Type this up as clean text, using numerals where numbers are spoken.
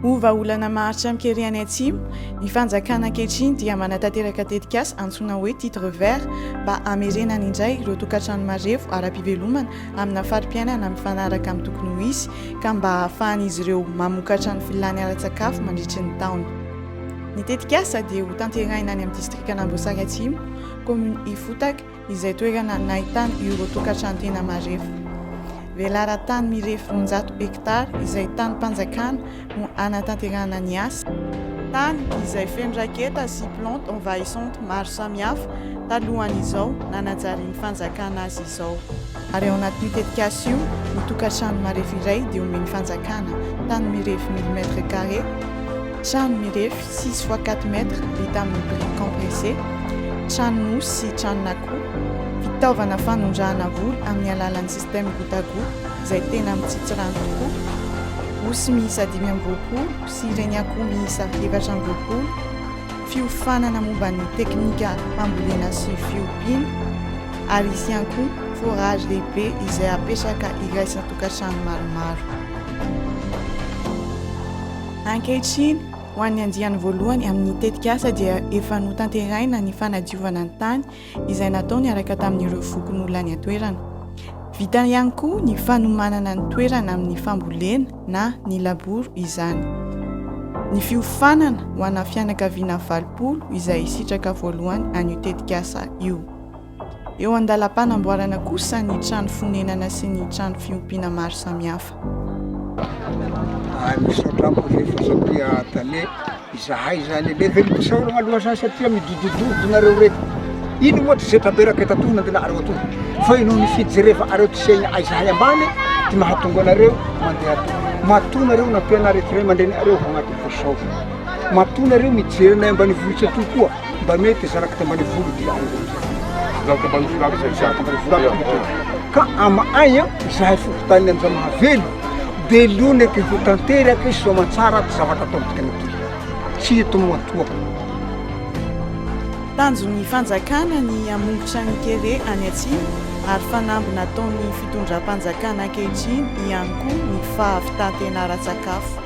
Ho vahaolana maharitra amin'ny kere any Atsimo, ny fanjakana ankehitriny dia manatanteraka tetikasa antsoina hoe titre vert mba hamerenana indray ireo tokantrano marefo ara-pivelomana amina fari-piainana mifanaraka amin'ny tokony ho izy ka mba hahafahan'izy ireo mamokatra ny filany ara-tsakafo mandritry ny taona. Ny tetikasa dia ho tanterahina any amin'ny distrikan'Amboasary Atsimo, commune Ifotaka, izay toerana nahitana ireo tokantrano tena marefo. Velaran-tany mirefy 200 hektara izay tanim-panjakana no hanatanterahana ny asa. Tany izay feno raketa sy plantes envahissantes maro samihafa talohan'izao nanajarian'ny fanjakana azy izao. Ary ao anatin'io tetikasa io, ny tokantrano marefo iray dia omen'ny fanjakana tany mirefy mille mètres carrés, trano mirefy six fois quatre mètres vita amin'ny briques compressées, tranon'osy sy tranon'akoho, fitaovana fanondrahana voly amin'ny alalan'ny système goutte à goutte izay tena mitsitsy rano tokoa, osy miisa 25 sy reniakoho miisa 24, fiofanana momba ny teknika fambolena sy fiompiana ary hisy ihany koa forage lehibe izay hapetraka iraisan-tokantrano maromaro. Ankehitriny, ho an'ny andiany voalohany amin'ny tetikasa dia efa notanterahina ny fanadiovana ny tany izay natao niaraka tamin'ireo fokonolona any an-toerana. Vita ihany koa ny fanomanana ny toerana amin'ny fambolena na ny laboro izany. Ny fiofanana ho ana fianakaviana 80 izay hisitraka voalohany an'io tetikasa io. Eo an-dalam-panamboarana kosa ny trano fonenana sy ny trano fiompiana maro samihafa. Ary misaotra amiko zay fa satria tale Izahay zany le velom-pisaorana aloha zany satria midodododo nareo reto. Ino moa ty zetraberaka eto atoa nandeha atoa fa ino ny fijereva areo ty segna izahay ambany ty mahatonga anareo mandeha atoa. Matoa nareo nampianary ty ray aman-dreny areo ho agnaty voasao. Matoa nareo mijery anay ambanivohitra atoa koa mba mety zanaky tambanivolo ty areo. Zanaka ambanivolo aby zay. Zanaka ambanivolo aby Ka ama'ay izahay fokontany Anjamahavelo Dia loneky ho tanteraky soamantsara ty zavatra ataontsika ity. Tsy eto matoa. Tanjon'ny fanjakana ny hamongotra ny kere any atsimo ary fanamby nataon'ny fitondram-panjakana ankehitriny ihany koa ny fahavitan-tena ara-tsakafo.